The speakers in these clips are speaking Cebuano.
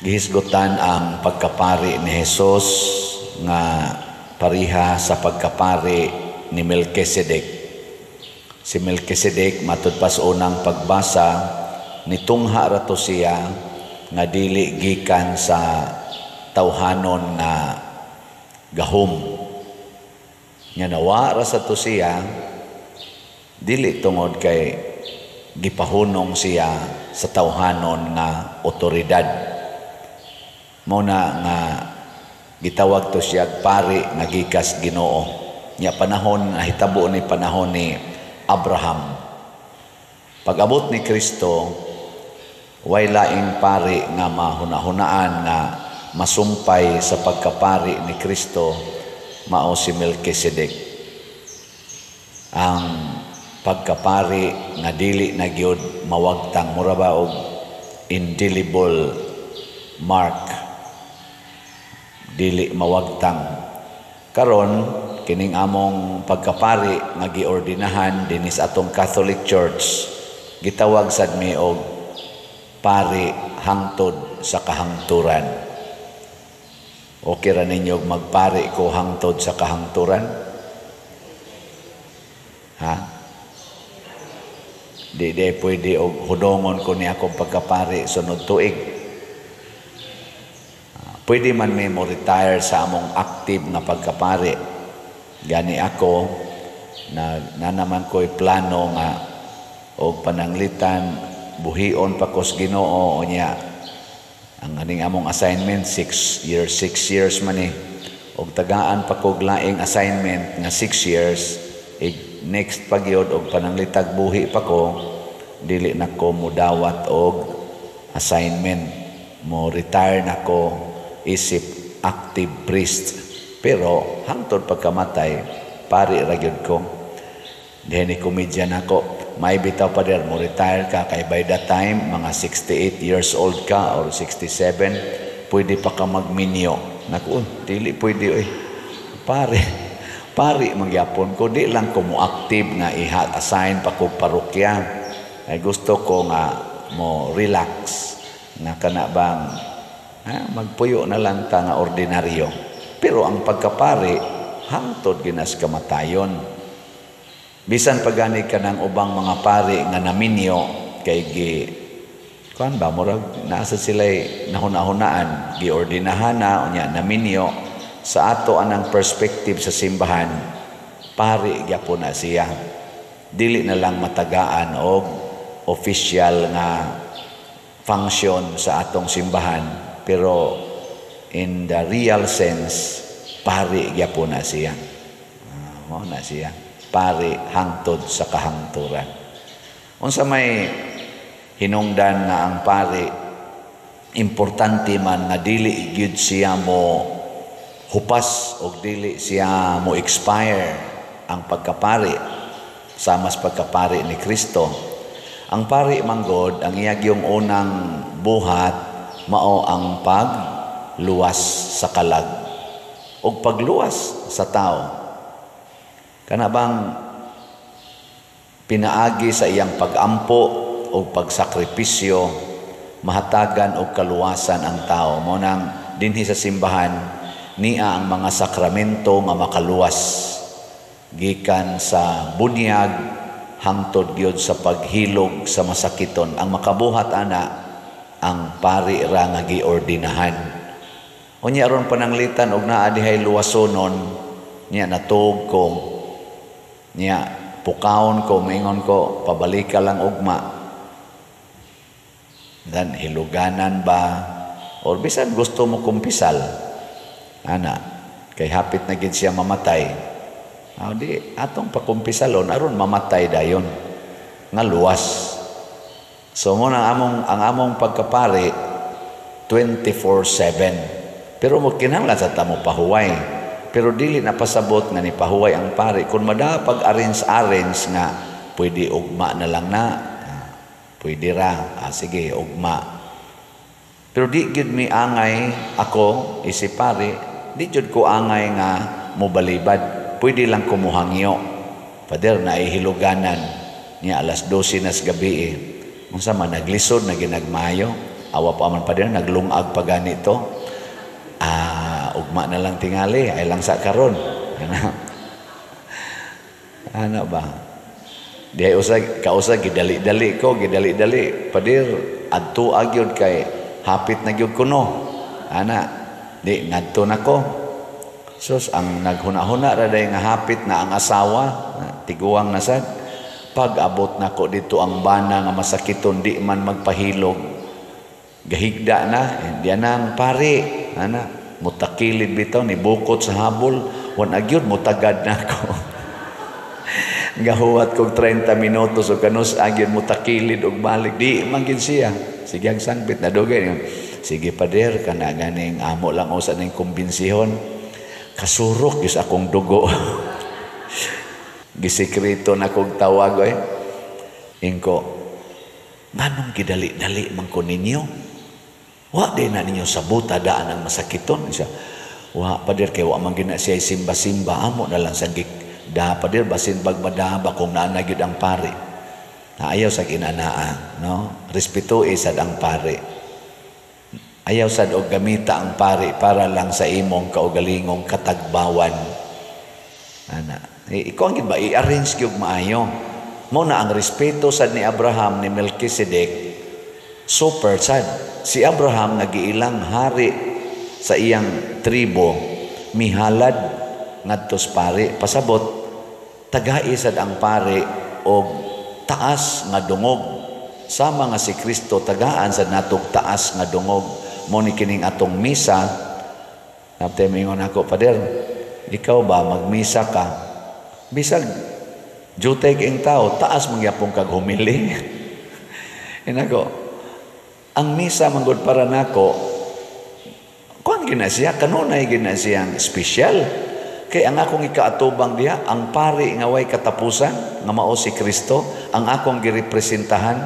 Gihisgutan ang pagkapari ni Jesus nga pariha sa pagkapari ni Melchizedek. Si Melchizedek, matud pa sa unang pagbasa, nitungha ra to siya nga dili gikan sa tawhanon nga gahom. Nga nawa ra sa to siya dili tungod kay gipahunong siya sa tawhanon nga otoridad. Mao na nga gitawag to siya pari nga gikas Ginoo. Nya panahon nahitabo ni panahon ni Abraham. Pag-abot ni Kristo, way laing pari nga mahunahunaan nga masumpay sa pagkapari ni Kristo, mao si Melchizedek. Ang pagkapari nga dili na gyud mawagtang, mura ba og indelible mark, dili mawagtang. Karon, kining among pagkapari nga giordinahan dinhi sa atong Catholic Church, gitawag sad mi og pari hangtod sa kahangturan. Okay ra ninyo magpari ko hangtod sa kahangturan? Ha? Di di pwede og hudongon ko ni akong pagkapari sunod tuig. Pwede man mi mo retire sa among active nga pagkapari. Gani ako na, na naman ko'y plano nga og pananglitan buhion pa kos Ginoo, unya ang aning among assignment 6 years, 6 years man eh, og tagaan pa kog laing assignment nga 6 years ig next pagyod, og pananglitag buhi pa ko, dili na ko mudawat og assignment, mo retire na ko isip active priest, pero hangtod pagkamatay pari ra gyud ko. Diha ni komedya nako, may bitaw, "Pader, mo retire ka kay by that time mga 68 years old ka or 67, pwede pa ka magminyo." Naku, dili pwede oy. Pare, pari magyapon ko, di lang ko mo active nga iha assign pa ko parokya. Ay gusto ko nga mo relax nga kana bang magpuyo na lang ta nga ordinaryo. Pero ang pagkapari hangtod ginas kamatayon. Bisan pagani ka ng ubang mga pari nga naminyo kay gi kuan ba, murag nasa sila'y nahuna-hunaan, giordinahan na, unya naminyo, sa ato anang perspective sa simbahan, pari gyapon na siya. Dili na lang matagaan og official nga function sa atong simbahan, pero in the real sense, pari gyapon na siya. Mao na siya. Pari hangtod sa kahangturan. Unsa may hinungdan nga ang pari importante man nga dili gyud siya mo hupas o dili siya mo expire ang pagkapari sama sa pagkapari ni Kristo? Ang pari manggod, ang iya yung unang buhat mao ang pagluwas sa kalag o pagluwas sa tao. Kana bang pinaagi sa iyang pag-ampo o pagsakripisyo, mahatagan og kaluwasan ang tao. Mo nang dinhi sa simbahan niya ang mga sakramento nga makaluwas gikan sa bunyag hangtod gyud sa paghilog sa masakiton. Ang makabuhat ana, ang pari ra nga giordinahan. Unya aron pananglitan og naa dihay luwasonon niya, natuog ko niya, pukawon ko, maingon ko, "Pabalika lang ugma." Dan hiluganan ba or bisan gusto mo kumpisal ana kay hapit na gid siya mamatay, di atong pakumpisalon aron mamatay dayon nga luwas. So mo na ang among pagkapari 24/7, pero mo kinahanglan sa tamo pahuway, pero dili na pasabot nga ni pahuway ang pari kung mada pag arrange nga pwede ugma na lang na, pwede ra, sige, ugma. Pero di gyud mi angay, ako isip pari, di gyud ko angay nga mobalibad. Pwede lang kumuhangyo. "Father, naihiluganan niya, alas 12 nas gabi eh. Unsa man, naglisod na ginagmayo." Awa pa man pa din, naglungag pa ganito. Ugma na lang tingali, ay lang sa karon. Ano ba? Di ay usag, kausag, gidali-dali ko, gidali-dali. Padir, adto agyod kay hapit na gyud kuno. Ana, di, ngadto na ko. Sus, ang naghuna-huna ra day nga hapit na ang asawa, tiguang na sad. Pag abot nako dito ang bana nga masakiton, di man magpahilog. Gahigda na, diyan na ang pari. Ana, mutakilid bitaw, nibukot sa habol, wan agyod, mutagad na ako. Gahuwat kog 30 minutos o kanus agyod mutakilid og balik, di man gid siya. Sige ang sangpit na dugay. Sige pader, kana ganing amo lang usa ning kumbinsihon. Kasurok gyud akong dugo. Gisikreto na kog tawag oy. Ingko, nganong gidali-dali man ko ninyo? Wa di na ninyo sabuta daan ang masakiton. Siya, wa pader kay wa man gina siya simba-simba, amo na lang sa da pader basin bagmadaba kung naa gyud ang pare. Na ayaw sa ginanaa, no? Respeto sad ang pare. Ayaw sad og gamita ang pare para lang sa imong kaugalingong katagbawan. Ana, ikaw ang gid ba i-arrange gyud maayo. Mo na ang respeto sad ni Abraham ni Melchizedek, super sad. Si Abraham nagiilang hari sa iyang tribo, mihalad ngadto sa pare, pasabot tagai sad ang pare og taas nga dungog. Sama nga si Kristo tagaan sad natog taas nga dungog. Mo ni kining atong misa. Naptay mingon ako, pader, ikaw ba magmisa ka? Bisag jutay king tao, taas mangyapon kag humili. Inako, ang misa manggod para nako, kuan gina siya, kanunay gina siyang espesyal. Kay ang akong ikaatubang diha, ang pari nga way katapusan, nga mao si Kristo, ang akong girepresentahan,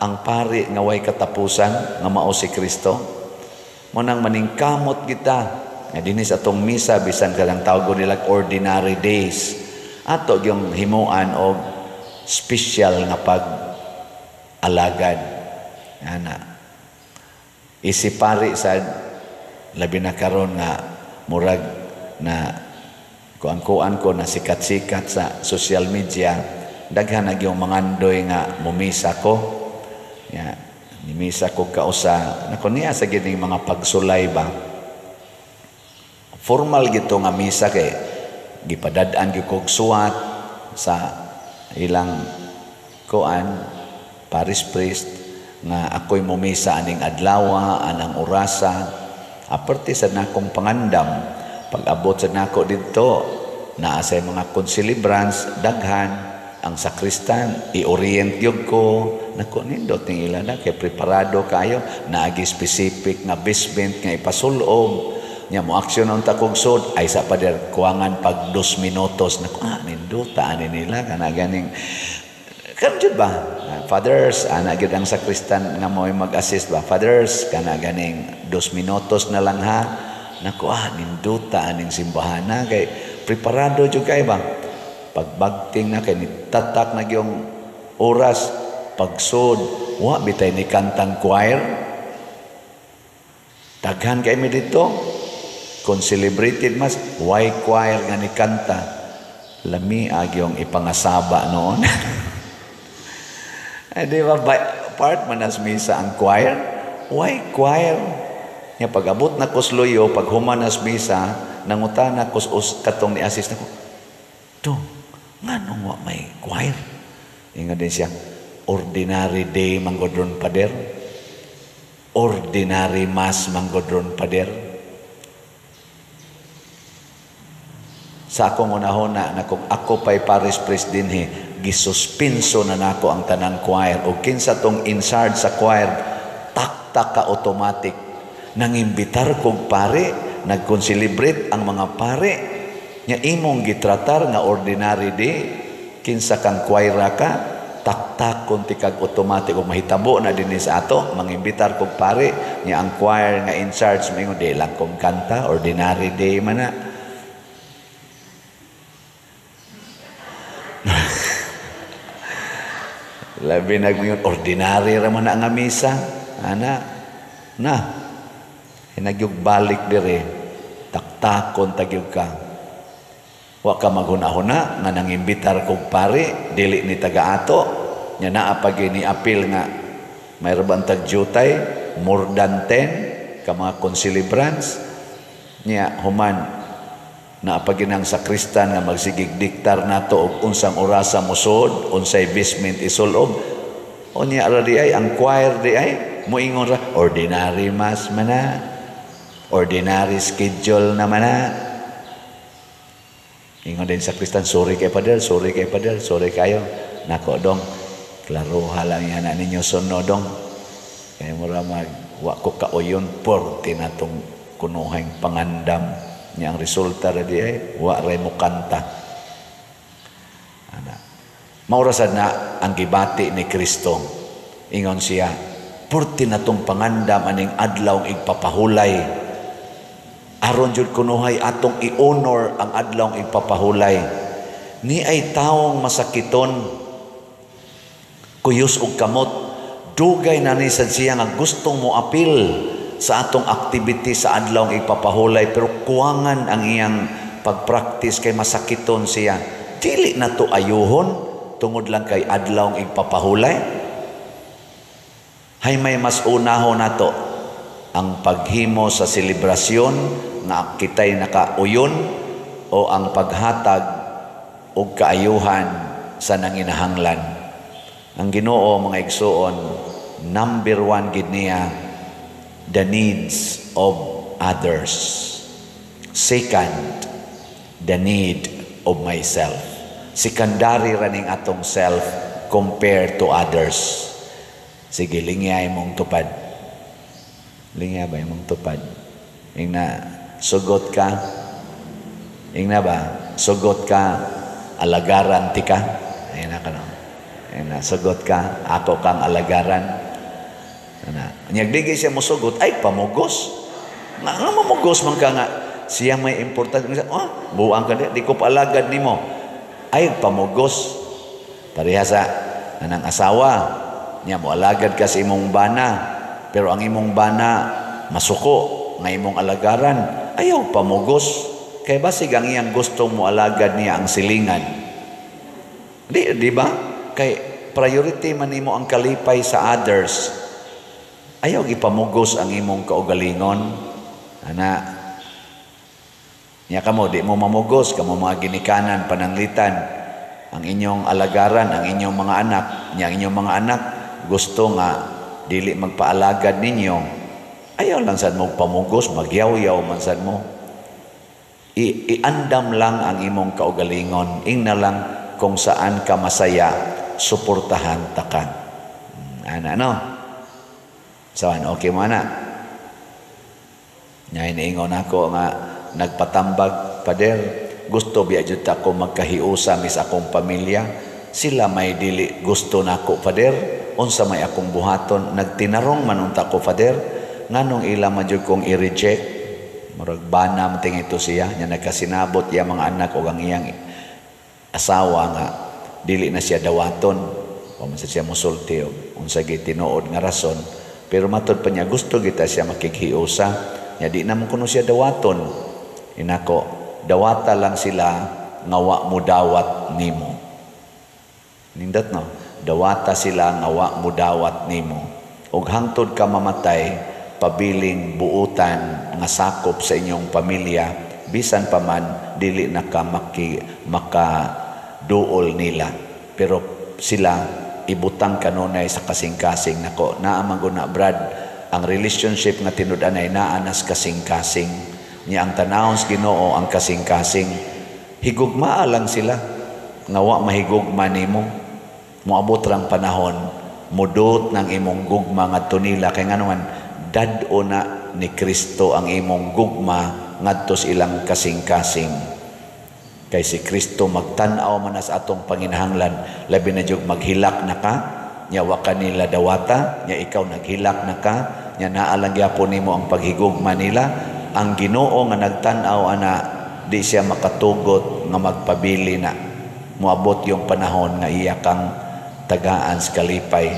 ang pari nga way katapusan, nga mao si Kristo. Mo nang maningkamot kita nga dinhi sa atong misa, bisan kanang tawag nila ordinary days, ato gyung himuan og special nga pag-alagad. Ana, isi pari sad labi na karon nga murag na kuan-kuan ko na sikat-sikat sa social media, daghan na gyung mangandoy nga mumisa ko. Ya, nimisa ko kausa nako niya sa gining mga pagsulay ba. Formal gito nga misa kay gipadad-an gyud kog suwat sa ilang kuan parish priest nga ako'y mumisa aning adlawa, anang orasa. Aparte sa nakong pangandam, pag-abot sa nako didto, naa say mga concelebrants, daghan ang sakristan, i-orient gyud ko. Nako nindot ning ila na kay preparado kayo, naagi specific nga basement nga ipasulob. Nya mo aksyon unta kog sud ay sa pader kuangan pag 2 minutos. Nako nindota ani nila kana ganing kan jud ba. Fathers, ana gyud ang sakristan nga mo'y mag-assist ba. Fathers, kana ganing 2 minutos na lang ha. Nako nindota aning simbahana kay preparado jud kay ba. Pagbagting na kay nitatak na gyung oras pagsud, wa bitay ni kantang choir. Daghan kay mi didto. Kung celebrated mas, why choir nga ni kanta? Lami agyong ipangasaba noon. Ay, di ba, part man as misa ang choir? Why choir? Nga pag-abot na kusluyo, pag human as misa, nangutana kus us katong ni assist nako. To, nganong wa may choir? Ingon din siya, ordinary day manggodron pader. Ordinary mass manggodron pader. Sa akong unahona na kung ako pa'y parish priest dinhi, gisuspinso na nako ang tanang choir. O kinsa tong in charge sa choir, takta ka automatic. Nangimbitar kog pare, nagkonselebrate ang mga pare. Nya imong gitratar nga ordinary day, kinsa kang choir ka, taktak kunti kag automatic. O mahitabo na dinhi sa ato, mangimbitar kog pare, nya ang choir nga in charge, mingon, di lang kong kanta, ordinary day man na. Labi nagmingon, ordinary ra man na nga misa. Ana, Na hinagyog balik dire, taktakon tagyog ka. Wa ka maghuna-huna nga nangimbitar kog pare, dili ni taga-ato, nya naa pa ni apil nga mayroon bang tag-jutay, more than 10 ka mga concelebrants, nya human naa pa ginang sakristan nga magsigig diktar nato og unsang orasa mosod, unsay basement isulob. Unya ra di ay ang choir di ay moingon ra, "Ordinary mass man na, ordinary schedule naman na." Ingon din sakristan, "Sorry kay Pader, sorry kay Pader, sorry kayo." Nako dong, klaroha lang yan na ninyo sunod dong. Kaya mura mag, wa ko kauyon, porte na tong kunuhang pangandam. Niya ang resulta ra di ay, wa ray mo kanta. Ana. Maurasad na ang gibati ni Kristo. Ingon siya, porte na tong pangandam aning adlaw igpapahulay. Aron jud kunuhay atong i-honor ang adlaw igpapahulay. Ni ay taong masakiton, kuyos og kamot, dugay na ni sad siya nga gustong mo apil sa atong activity sa adlaw igpapahulay, pero kuwangan ang iyang pagpractice kay masakiton siya. Dili na to ayuhon tungod lang kay adlaw igpapahulay. Hay may mas unahon nato ang paghimo sa selebrasyon nga kitay nakauyon o ang paghatag og kaayuhan sa nanginahanglan. Ang Ginoo, mga igsuon, number one gid niya the needs of others. Second, the need of myself. Secondary raning atong self compared to others. Sige, lingya imong tupad. Lingya ba imong tupad? Ingna, sugot ka. Ingna ba? Sugot ka, alagaran ti ka. Ayun na ka no. Ayun na, sugot ka, ako kang alagaran. Ana. Nyag siya mosugot, ay pamugos. Nga, nga mamugos man ka nga siya may importante. Oh, buang ka di, di ko paalagad nimo. Ay pamugos. Pareha sa anang asawa. Nya mo alagad ka sa imong bana, pero ang imong bana masuko nga imong alagaran. Ayaw pamugos. Kay basig ang iyang gusto mo alagad niya ang silingan. Di ba? Kay priority man nimo ang kalipay sa others. Ayaw gipamugos ang imong kaugalingon. Ana. Nya kamo di mo mamugos, kamo mga ginikanan pananglitan ang inyong alagaran, ang inyong mga anak, nya ang inyong mga anak gusto nga dili magpaalagad ninyo. Ayaw lang sad mo pamugos, magyaw-yaw man sad mo. Iandam lang ang imong kaugalingon. Ingna lang kung saan ka masaya, suportahan ta ka. Ana no? Saan okay mo ana? Nya iniingon ako nga nagpatambag, "Pader, gusto biya jud ta ko magkahiusa mis akong pamilya. Sila may dili gusto nako, Pader. Unsa may akong buhaton? Nagtinarong man unta ko, Pader. Nganong ila man jud kong i-reject?" Murag bana man ito siya. Nya nagkasinabot iya mga anak ug ang iyang asawa nga dili na siya dawaton. Wa man siya mosulti og unsa gi tinuod nga rason. Pero matod pa niya gusto kita siya makighiusa. Nya di na mo kuno siya dawaton. Inako, dawata lang sila nga wa mo dawat nimo. Nindot no? Dawata sila nga wa mo dawat nimo. Ug hangtod ka mamatay, pabiling buutan nga sakop sa inyong pamilya, bisan pa man dili na ka makaduol nila. Pero sila ibutang kanunay sa kasing-kasing. Nako, naa man gud na, Brad, ang relationship nga tinud-anay naa nas kasing-kasing. Nya ang tanawon sa Ginoo ang kasing-kasing. Higugmaa lang sila nga wa mahigugma nimo. Moabot rang panahon mudot ng imong gugma ngadto nila, kay ngano man dad-o na ni Kristo ang imong gugma ngadto sa ilang kasing-kasing. Kay si Kristo magtan-aw man sa atong panginahanglan, labi na jud maghilak na ka, nya wa ka nila dawata, nya ikaw naghilak na ka, nya naa lang gyapon nimo ang paghigugma nila. Ang Ginoo nga nagtan-aw ana, di siya makatugot nga magpabili na. Moabot yung panahon nga iya kang tagaan sa kalipay.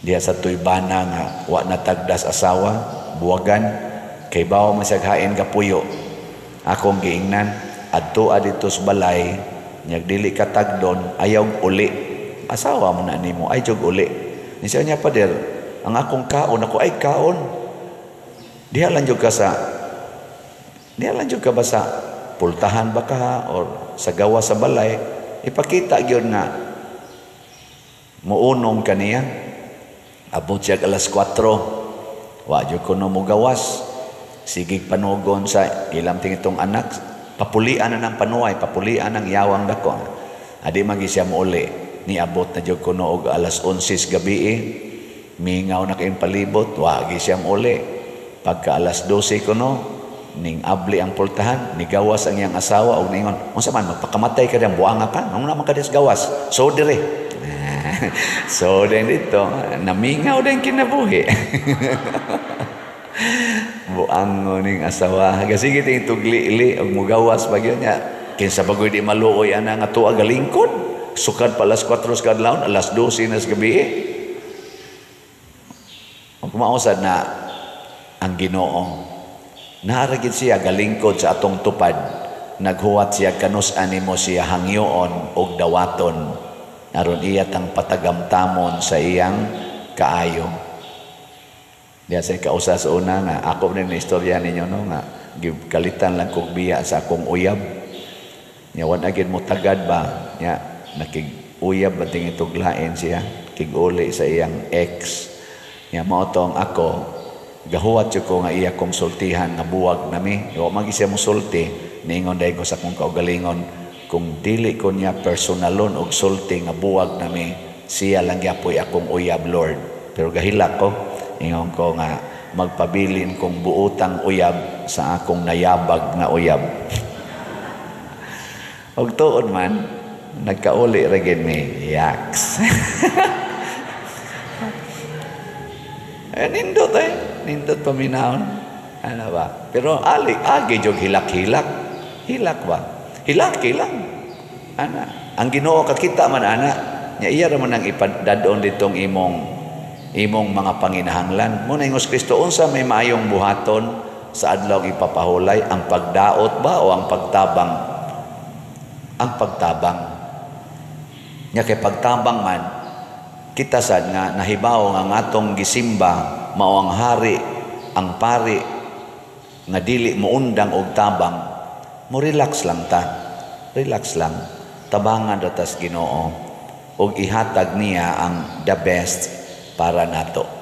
Diha sa tuybana nga wa natagdas asawa, buwagan, kay bawo man siya hain kapuyo. Akong giingnan, adto dito sa balay, nyag dili ka tagdon, ayaw uli. Asawa mo na nimo, ay jog uli. Ni siya niya, "Pader, ang akong kaon," ako ay kaon. Diha lang jud ka ba sa pultahan ba ka or sa gawa sa balay, ipakita gyud nga muunong kaniya. Abot siya alas 4. Wa jud kuno mo gawas. Sige panugon sa ilang tingitong anak, papulian na ng panuay, papulian ng yawang dako. Adi magi siya muuli. Niabot na jud kuno og alas 11 gabi eh. Mingaw na kayong palibot, wa gi siya muuli. Pagka alas 12 kuno, ning abli ang pultahan, nigawas ang iyang asawa og ningon, "Unsa man, magpakamatay ka diyang buanga ka? Nung naman ka gawas?" So dire. So din dito, namingaw din kinabuhi. Buang ning asawa. Kasi ting tugli-li og mugawas pa gyud niya. Kinsa bagoy di maluoy ana nga tuwa galingkod. Sukad pa alas 4 sa kadlawon, alas 12 na sa gabi. Ug mausad na ang Ginoo. Naa ra gid siya galingkod sa atong tupad. Naghuwat siya kanus animo siya hangyoon og dawaton aron iya tang patagamtamon sa iyang kaayo. Diya sa kausa sa una nga ako ni istorya ninyo, no, nga kalitan lang kog biya sa akong uyab. Nya wa na gid mo tagad ba nya, nakig uyab ba ting ituglain siya, kig-uli sa iyang ex. Nya mao tong ako gahuwat jud ko nga iya kong sultihan nga buwag nami. Wa man siya mosulti. Niingon dahil ko sa akong kaugalingon, kung dili ko niya personalon og sulti nga buwag nami, siya lang gyapoy akong uyab, Lord. Pero gahilak ko, ingon ko nga magpabilin kong buotang uyab sa akong nayabag nga uyab. Og tuod man, nagkauli ra gid mi. Yaks. Eh, nindot eh. Nindot paminahon. Ano ba? Pero ali, agi jog hilak-hilak. Hilak ba? Hilak lang. Ana. Ang Ginoo kakita man ana. Nya iya ra man ang ipadadon ditong imong imong mga panginahanglan. Muna ingos Kristo, unsa may maayong buhaton sa adlaw ipapahulay, ang pagdaot ba o ang pagtabang? Ang pagtabang. Nya kay pagtabang man, kita sad nga nahibaw nga ang atong gisimba mao ang hari, ang pari nga dili moundang og tabang, mo relax lang ta. Relax lang. Tabangan ra tas Ginoo ug ihatag niya ang the best para nato.